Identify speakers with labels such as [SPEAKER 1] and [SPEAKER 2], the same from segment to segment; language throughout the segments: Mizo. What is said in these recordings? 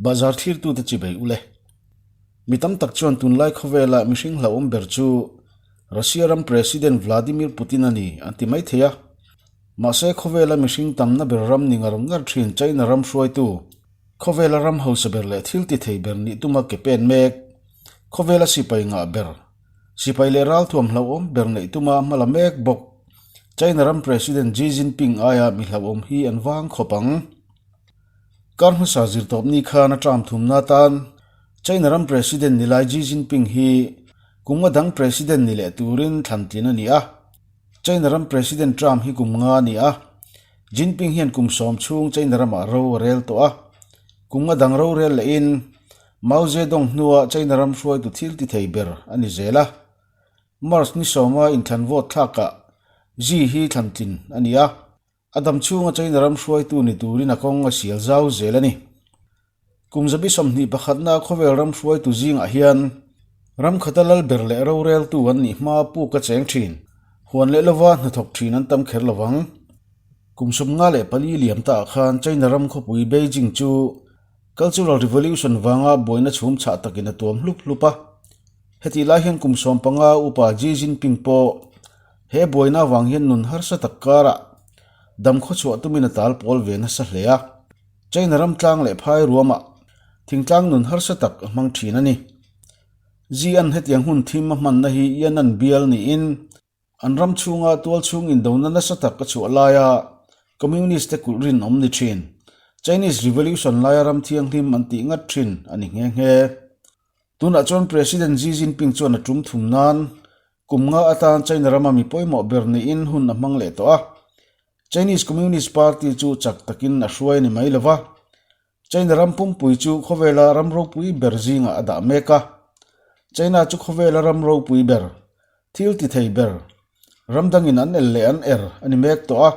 [SPEAKER 1] Bahzar thlirtute chi bei ule. Mi tam tak chuan tunlai khawvela mihring hlauhawm ber chu Russia ram President Vladimir Putin a ni an ti mai thei a. Mahse khawvela mihring tamna ber ram ni ngar ngar thin China ram hruaitu, khawvela ram hausa ber leh thil ti thei ber nih tuma ke pen mek, khawvela sipai ngah ber, sipai leh ralthuam hlauhawm ber neih tuma hma la mek bawk China ram President Xi Jinping aia mi hlauhawm hi an vang khawp ang. Kar hmasa zirtawpni khan a term thumna atan China ram President ni lai Xi Jinping hi kum nga dang President ni leh turin thlan tlin a ni a. China ram President term hi kum nga a ni a, Jinping hian kum sawm chhung China ramah ro a rel tawh a. Kum nga dang rorel lehin Mao Zedong hnua China ram hruaitu thil ti thei ber a ni zel a. March ni sawma inthlan vote thlakah Xi hi thlan tlin a ni a. A dam chhunga China ram hruaitu ni turin a kawng a sial zau zel a ni. Kum zabi 21 na khawvel ram hruaitu zingah hian ram khata lal ber leh roreltu an nih hma puk a cheng thin. Huan leh lova hnathawk thin an tam kher lovang. Kum 54 liam taah khan China ram khawpui Beijing chu Cultural Revolution vanga buaina chhum chhah takin a tuam hlup hlup a. Hetih lai hian kum 15 upa Xi Jinping pawh He buaina avang hian nun harsa tak karah dam khawchhuah tumin a tal pawl ve nasa hle a. China ram tlang leh phai ruamah thingtlang nun harsa tak a hmang thin a ni. Zi-an hetiang hun thim a hmanna hi Yan'an bial niin an ram chhunga tual chhung indona nasa tak a chhuah laia Communist te kulh rinawm ni thin. Chinese Revolution laia ram thianghlim an tih ngat thin a ni nghe nghe. Tunah chuan President Xi Jinping chuan a tum thum nan Kum nga atan China rama mi pawimawh ber niin hun a hmang leh tawh a. Chinese Communist Party chu chak takin a hruai a ni mai lo va, China ram pumpui chu khawvela ram ropui ber zingah a dah mek a. China chu khawvela ram ropui ber, thil ti thei ber, ram dangin an el leh an er a ni mek tawh a.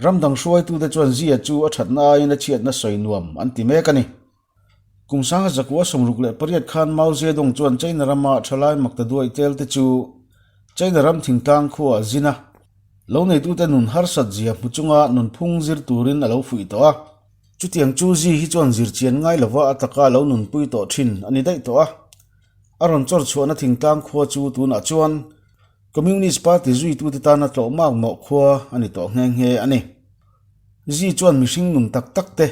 [SPEAKER 1] Ram dang hruaitute chuan Xi-a chu a thatna aiin a chhiatna sawi nuam an ti mek a ni. Kum sanga zakua 68 khan Mao Zedong chuan China rama thalai makta duai tel te chu China ram thingtlang khuaah zin a, lo neitute nun harsat zia hmu chunga nunphung zir turin a lo fuih tawh a. Chutiang chu Xi hi chuan zir chian ngai lova a taka lo nunpui tawh thin a ni daih tawh a. A rawn chawr chhuahna thingtlang khua chu tunah chuan Communist Party zuitute tana tlawh mak mawh khua a ni tawh nghe nghe a ni. Xi chuan mihring nun tak tak te,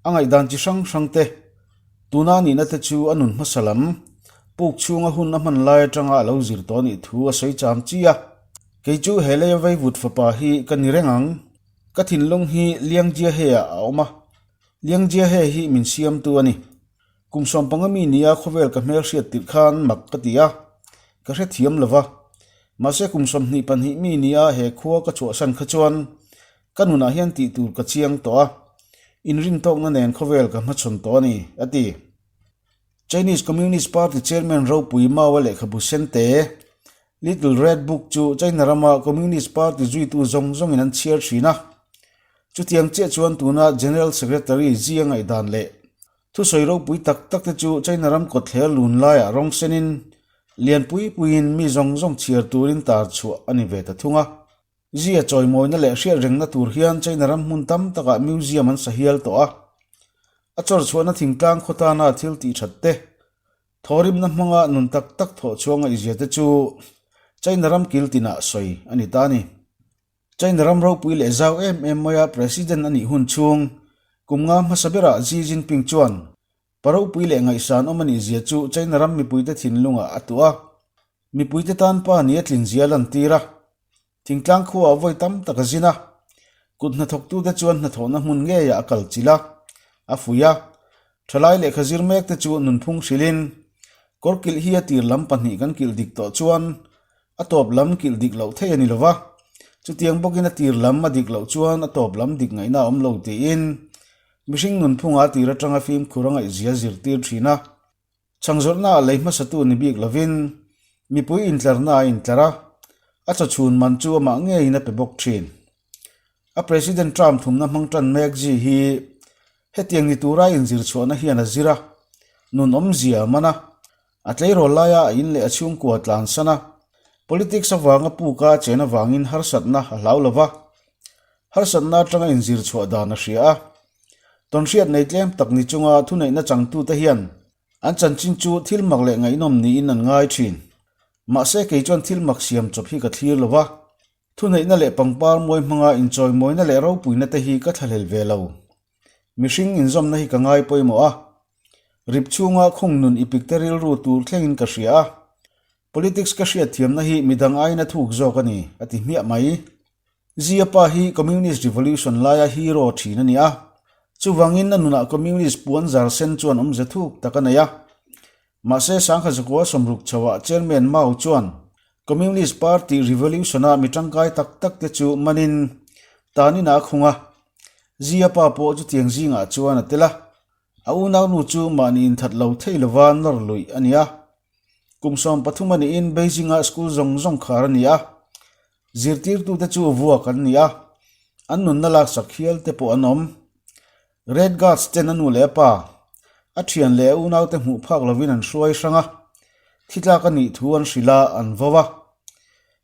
[SPEAKER 1] A ngaihdan chi hrang hrang te, tuna nihna te chu a nun hmasa lam, puk chhunga hun a hman lai atanga a lo zir tawh nih thu a sawi cham chi a. Kei chu he leia veivut fapa hi ka ni reng ang. Ka thinlung hi Liangjiahe-ah a awm a, Liangjiahe hi min siamtu a ni. Kum 15 mi nia khawvel ka hmelhriat tirh khan mak ka ti a, ka hrethiam lo va. Mahse kum 22 mi nia he khua ka chhuahsan kha chuan Ka nunah hian tih tur ka chiang tawh a, inrintawkna nen khawvel ka hmachhawn tawh a ni, a ti. Chinese Communist Party Chairman ropui Mao-a lehkhabu sente, Little Red Book chu China rama Communist Party zuitu zawng zawngin an chhiar thin a. Chutiang chiah chuan tuna General Secretary Xi a ngaihdan leh thusawi ropui tak tak te chu China ram kawtthler lun laiah rawng senin lian pui puiin mi zawng zawng chhiar turin tar chhuah a ni ve ta thung a. Zia chawimawina leh hriat rengna tur hian China ram hmun tam takah museum an sa hial tawh a. A chawr chhuahna thingtlang khaw tana thil tih that te, thawrimna hmanga nun tak tak thawh chhuah ngaihzia te chu China ram kil tinah sawi a ni ta a ni. China ram ropui leh zau em em maia President a nih hun chhung kum nga hmasa berah Xi Jinping chuan pa ropui leh ngaihsan awm a nih zia chu China ram mipuite thinlungah a tuah a. Mipuite tan pa nia tlin zia lantir a, thingtlang khuaah vawi tam tak a zin a, kut hnathawktute chuan hnathawhna hmun ngeiah a kal chilh a, a fuih a. Thalai lehkha zir mekte chu nunphung hrilhin, kawr kilh hi a tir lam pahnih kan kilh dik tawh chuan a tawp lam kilh dik loh theih a ni lo va, chutiang bawkin a tir lam a dik loh chuan a tawp lam dik ngaihna a awm lo tiin mihring nunphunga a tir atanga fimkhur a ngaihzia zirtir thin a. Chhangzawrhna ah lei hmasatu ni bik lovin mipui intlarna a intlar a, a chawchhun man chu amah ngeiin a pe bawk thin. A President term thumna hmang tan mek Xi hi hetiang ni tura inzir chhuahna hian a zir a, nun awmzia a man a, a tleirawl laia a in leh a chhungkua tlan san a, politics avanga puka a chen avangin harsatna a hlau lo va, harsatna atanga inzir chhuah dan a hria a. Tawnhriat nei tlem tak ni chunga thuneihna changtute hian an chanchin chu thil mak leh ngaihnawm niin an ngai thin. Mahse kei chuan thil mak siam chawp hi ka thlir lo va, thuneihna leh pangpar mawi hmanga inchawimawina leh ropuina te hi ka thlahlel ve lo. Mihring inzawmna hi ka ngai pawimawh a, rip chhunga khung nun ipik te rilru tur thlengin ka hria a, politics ka hriatthiamna hi midang aiin a thuk zawk a ni, a ti hmiah mai. Zia pa hi Communist Revolution laia hero thin a ni a, chuvangin a nunah Communist puan zar sen chuan awmze thuk tak a nei a. Mahse Sangha Zakua sawmruk chhoah Chairman Mao chuan Communist Party Revolution-a mi tangkai tak tak te chu manin tanin a khung a, Zia pa pawh chutiang zingah chuan a tel a, a unaunu chu mahni inthat lo thei lova nawr luih a ni a. Kum 13 a niin Beijing-a school zawng zawng khar a ni a, Zirtirtute chu vuak an ni a, an nunna laksak hial te pawh an awm. Red Guards ten a nu leh a pa, a thian leh a unaute hmuh phak lovin an hruai hrang a, thi tlak a nih thu an hrilh a, an vo a.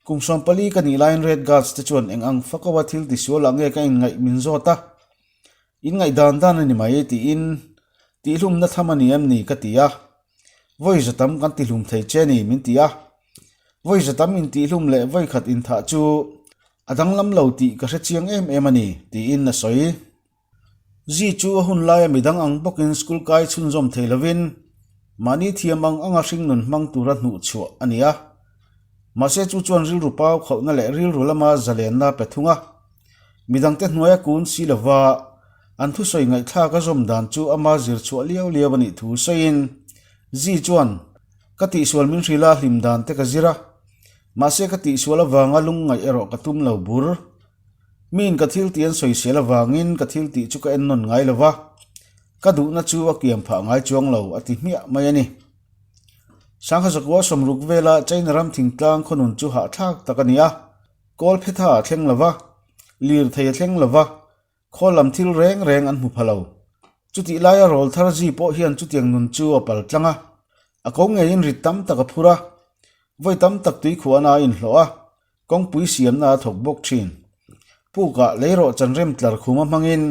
[SPEAKER 1] Kum 14 ka nih laiin Red Guards te chuan eng ang fakawa thil tisual ah nge ka inngaih min zawt a, in ngaih dan dan a ni mai tiin tihlumna tham a ni em ni ka ti a, vawi za tam kan tihlum thei che ni min ti a. Vawi za tam intihlum leh vawi khat inthah chu a danglam lo tih ka hre chiang em em a ni, tiin a sawi. Zi chu a hun laia midang ang bawkin school kai chhunzawm thei lovin mahni thiam ang anga hringnun hmang tura hnuh chhuah a ni a. Mahse chu chuan rilru pau khauhna leh rilru lama zalenna pe thung a. Midangte hnuaia kun si lova an thusawi ngaihthlak a zawm dan chu ama zir chhuah liau liau a nih thu sawiin Zi chuan Ka tihsual min hrilh a hlim dan te ka zir a, mahse ka tihsual avanga lungngaih erawh ka tum lo bur. Miin ka thil tih an sawisel avangin ka thil tih chu ka en nawn ngai lo va, ka duhna chu a kiam phah ngai chuang lo a ti hmiah mai a ni. Sangha zakua 60 vela China ram thingtlang khawnun chu hahthlak tak a ni a, kawl phetha a thleng lo va, lirthei a thleng lo va, Khawl lam thil reng reng an hmu pha lo. Chutih laia rawl thar zi pawh hian chutiang nun chu a pal tlang a, a ko ngeiin rit tam tak a phur a, vawi tam tak tuikhuahna a inhlawh a, kawngpui siamna a thawk bawk thin. Pukah leirawh chanrem tlar khuma hmangin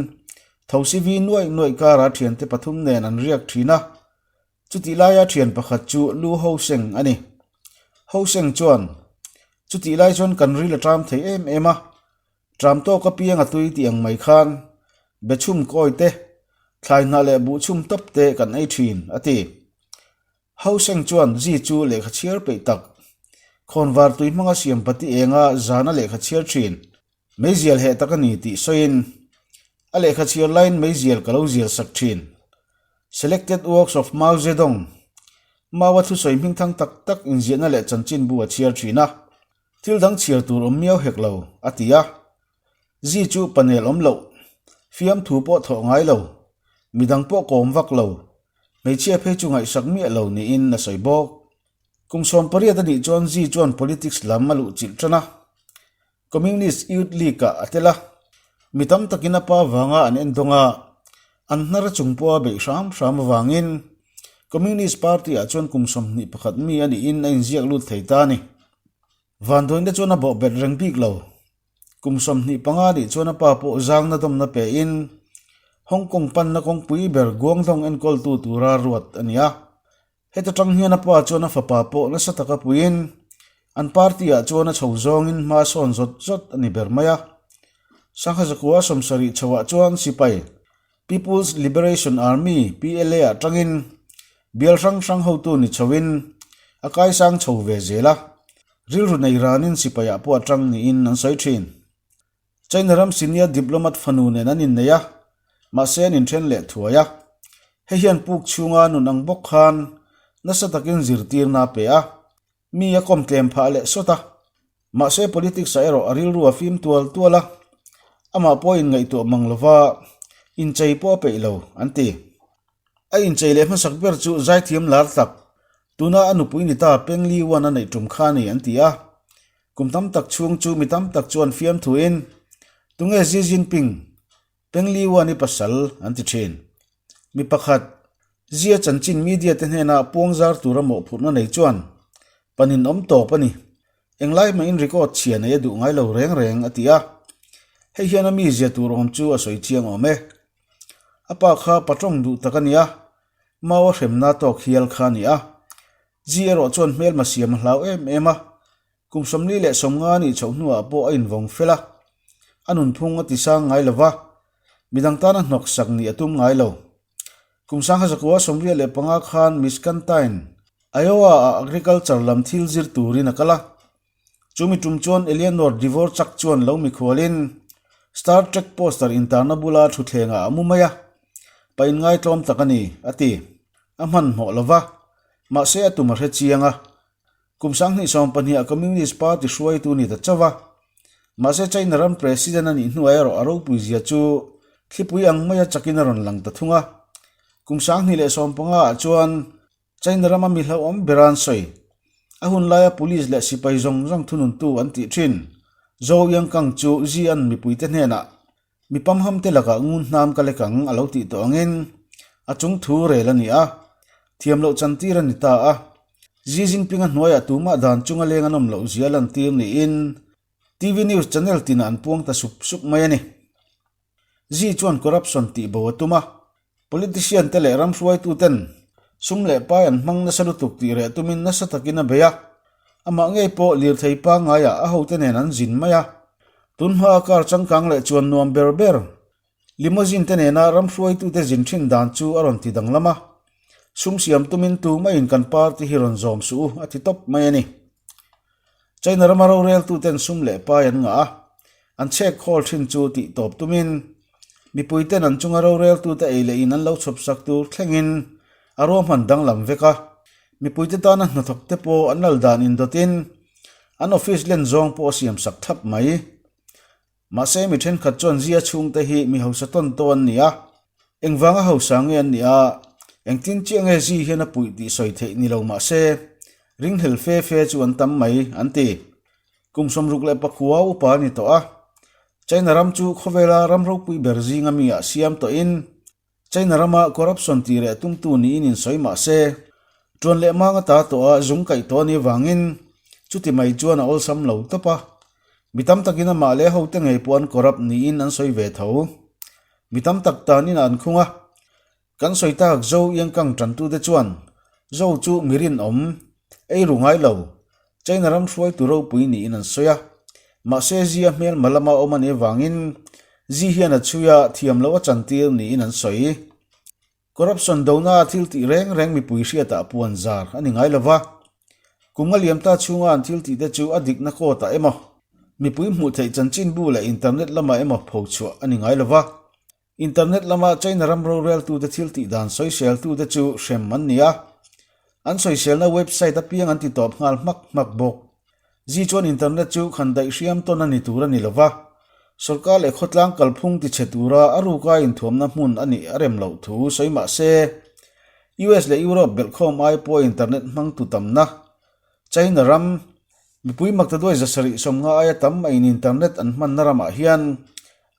[SPEAKER 1] thosi vi nuaih nuaih karah thiante pathum nen an riak thin a, Chutih laia thian pakhat chu Lu Ho Seng a ni. Ho Seng chuan, Chutih lai chuan kan ril a ṭam thei em em a, ṭam tawk apiang a tui tih ang mai khan be chhum kawi te, thlai hnah leh buh chhum tawp te kan ei ṭhin, a ti. Ho Seng chuan Zi chu lehkha chhiar peih tak, khawnvar tui hmanga siam pati enga zana lehkha chhiar ṭhin, Meizial heh tak a ni tih sawiin a lehkha chhiar laiin meizial ka lo zial sak thin. Selected Works of Mao Zedong, Mao-a thusawi hmingthang tak tak inziahna leh chanchinbu a chhiar thin a, thil dang chhiar tur awm miau hek lo, a ti a. Zi chu panel awm loh, fiamthu pawh thawh ngai lo, midang pawh kawm vak lo, hmeichhia phei chu ngaihsak miah lo niin a sawi bawk. Kum 18 a nih chuan Zi chuan politics lam a luhchilh tan a. Communist Youth League-ah a tel a, mi tam takin a pa vanga an endawng a, an hnar chung pawha beih hram hram avangin Communist Party-ah chuan kum 21 mi a nihin a inziak lut thei ta a ni. Vanduaina chuan a bawhbet reng bik lo. Kum 25 nih chuan a pa pawh zangna dawmna pein Hong Kong panna kawngpui ber Guangdong enkawltu tura ruat a ni a. Heta tang hian a pa chuan a fapa pawh nasa taka puiin an party ah chuan a chho zawngin hma sawn zawt zawt a ni ber mai a. Sangha zakua 70 chho ah chuan sipai People's Liberation Army, PLA, ah tangin bial hrang hrang hotu ni chhoin a kaisang chho ve zel a, rilru nei ranin sipai ah pawh a tang niin an sawi thin. China ram senior diplomat fanu nen an innei a, mahse an inthen leh thuai a. Hei hian puk chhunga nun ang bawk khan nasa takin zirtirna a pe a, mi a kawm tlem phah leh sawt a. Mahse politics ah erawh a rilru a fim tual tual a, amah pawh a inngaihtuah mang lova inchei pawh a peih lo, an ti. A inchei leh hmasak ber chu zaithiam lar tak, tuna a nupui ni ta Peng Liyuan a neih tum kha a ni, an ti a. Kum tam tak chhung chu mi tam tak chuan fiamthuin, Tunge Xi Jinping? Peng Liyuan i pasal, an ti thin. Mi pakhat, Xi-a chanchin media te hnena puang zar tura mawhphurhna nei chuan, Panin awm tawp a ni. Englai mahin record chhia nei a duh ngai lo reng reng, a ti a. Hei hian a mizia tur awm chu a sawi chiang awm e. A pa kha patawng duh tak a ni a, mau a hremna tawk hial kha a ni a. Xi erawh chuan hmelma siam a hlau em em a, kum 45 nih chhoh hnuah pawh a invawng fel a, a nunphung a tisang ngai lo va, midang tana hnawksak nih a tum ngai lo. Kum 1985 khan Wisconsin, Iowa-ah agriculture lam thil zir turin a kal a. Chumi tum chuan Eleanor Dvorak chuan lo mikhualin Star Trek poster intarna bula thutthlengah a mu mai a, Pa inngaitlawm tak a ni, a ti. A hmanhmawh lo va, mahse a tum a hre chiang a. Kum 2020 ah Communist Party hruaitu ni ta chauh a. Mahse China ram President a nih hnuah erawh a ropui zia chu thlipui ang maia chakin a rawn lang ta thung a. Kum 2015 ah chuan China rama mi hlauhawm ber an sawi. A hun laia police leh sipai zawng zawng thununtu an tih thin. Zhou Yangkang chu Xi'an mipuite hnenah mi pamhamte lakah ngun hnam ka lek ang a lo tih tawh angin a chung thu rel a ni a, thiam loh chantir a ni ta a. Xi Jinping a hnuaiah tumah dan chunga leng an awm loh zia lantir niin TV news channel tinah an puang ta sup sup mai a ni. Xi chuan corruption tih bo a tum a, politician te leh ram hruaituten sum leh pai an hmang nasa lutuk tih reh tumin nasa takin a bei a, amah ngei pawh lirthei pangaiah a hote nen an zin mai a. Tun hmaa car changkang leh chuan nuam ber ber limousine te nena ram hruaitute zin thin dan chu a rawn ti danglam a, sum siam tumin tumaiin kan party hi rawn zawm suh u a ti tawp mai a ni. China rama roreltuten sum leh pai an ngah a, an chhek khawl thin chu tih tawp tumin mipuiten an chunga roreltute ei leh in an lo chhawp sak tur thlengin a ruahman danglam vek a, mipuite tana hnathawk te pawh an lal dan indawtin an office len zawng pawh a siam sak thlap mai. Mahse mi thenkhat chuan Zia chhungte hi mi hausa tawn tawh an ni a, engvanga hausa nge an nih a, engtin chiah nge Zi hian a puih tih sawi theih ni lo mahse ringhlel fe fe chu an tam mai an ti. Kum 69 upa a ni tawh a, China ram chu khawvela ram ropui ber zinga mi ah siam tawhin China rama corruption tih reh tumtu niin insawi mah se, ṭuan leh mang ata tawha zung kaih tawh a nih avangin chuti mai chuan a awlsam lo tawp a. Mi tam takin amah leh hote ngei pawh an corrupt niin an sawi ve tho. Mi tam tak tan inah an khung a. Kan sawi tak Zo Iangkang ṭantute chuan Zo chu mi rinawm, ei ru ngai lo, China ram hruaitu ropui niin an sawi a. Mahse Xi a hmelma lama awm a nih avangin Xi hian a chhui a, thiam loh a chantir niin an sawi. Corruption dona a thil tih reng reng mipui hriatah puan zar a ni ngai lo va. Kum a liam ta chhunga an thil tihte chu a dikna court-ah emaw, mipui hmuh theih chanchinbu leh internet lamah emaw phochhuah a ni ngai lo va. Internet lama China ram roreltute thil tih dan sawiseltute chu hrem an ni a, an sawiselna website apiang an ti tawp nghal hmak hmak bawk. Xi chuan internet chu khan daih hriam tawn a ni tur a ni lo va, sorkar leh khawtlang kalphung tichhe tura a ruka inthuamna hmun a nih a rem loh thu sawi mah se, US leh Europe belhkhawm ai pawha internet hmangtu tamna China ram mipui maktaduai 750 aia tam a in internet an hmanna ramah hian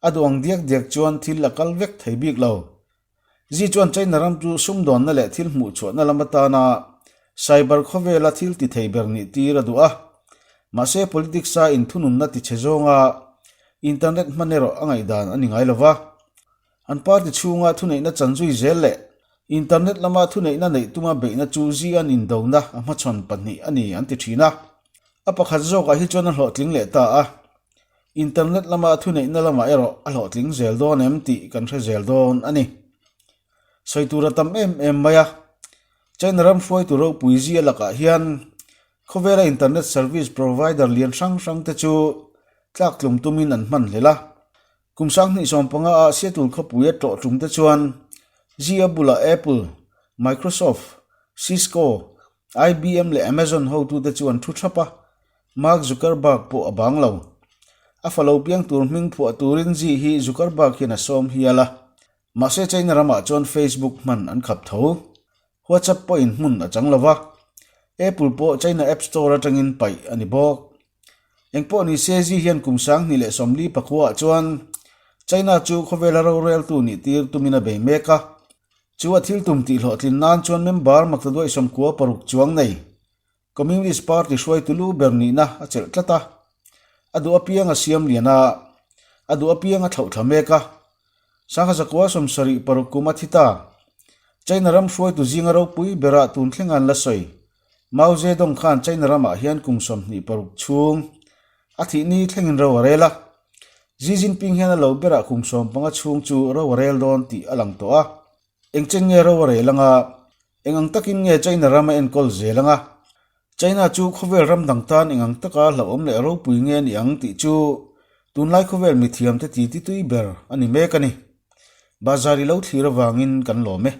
[SPEAKER 1] A duh ang diak diak chuan thil a kal vek thei bik lo. Xi chuan China ram chu sumdawnna leh thil hmuhchhuahna lam atana cyber khawvela thil ti thei ber nih tir a duh a. Mahse politics-a inthununna ti chhe zawnga internet hman erawh a ngaihdan a ni ngai lo va. An party chhunga thuneihna chanzui zel leh internet lama thuneihna neih tuma beihna chu Xi an indona a hmachhawn pahnih a ni an ti thin a. A pakhat zawkah hi chuan a hlawhtling leh ta a. Internet lama thuneihna lamah erawh a hlawhtling zel dawn em tih kan hre zel dawn a ni. Sawi tur a tam em em mai a, China ram hruaitu ropui zia lakah hian khawvela internet service provider lian hrang hrang te chu tlaktlum tumin an hman hlel a. Kum 2015 ah Seattle khawpui a tlawh tum te chuan Zia bulah Apple, Microsoft, Cisco, IBM leh Amazon hotute chu an thu thap a, Mark Zuckerberg pawh a bang lo. A fa lo piang tur hming phuah turin Xi hi Zuckerberg hian a sawm hial a. Mahse China ramah chuan Facebook hman an khap tho. WhatsApp pawhin hmun a chang lo va, Apple pawh China App Store atangin paih a ni bawk. Engpawh ni se Xi hian kum 2049 ah chuan China chu khawvela roreltu nih tir tumin a bei mek a. Chu a thil tum tih hlawhtlin nan chuan member maktaduai 96 chuang nei Communist Party hruaitu lu ber nihna a chelh tlat a, a duh apiang a siam lian a, a duh apiang a thlauh thla mek a. 1976 kum a thi ta. China ram hruaitu zinga ropui berah tun thleng an la sawi. Mao Zedong khan China ramah hian kum 26 chhung a thih ni thlengin ro a rel a. Xi Jinping hian a lo berah kum 15 chhung chu ro a rel dawn tih a lang tawh a. Engchen nge ro a rel anga? Eng ang takin nge China ram a enkawl zel anga? China chu khawvel ram dang tan eng ang taka hlauhawm leh ropui nge a ni ang tih chu tunlai khawvel mithiamte titi tui ber a ni mek a ni. Bazar i lo thlir avangin kan lawm e.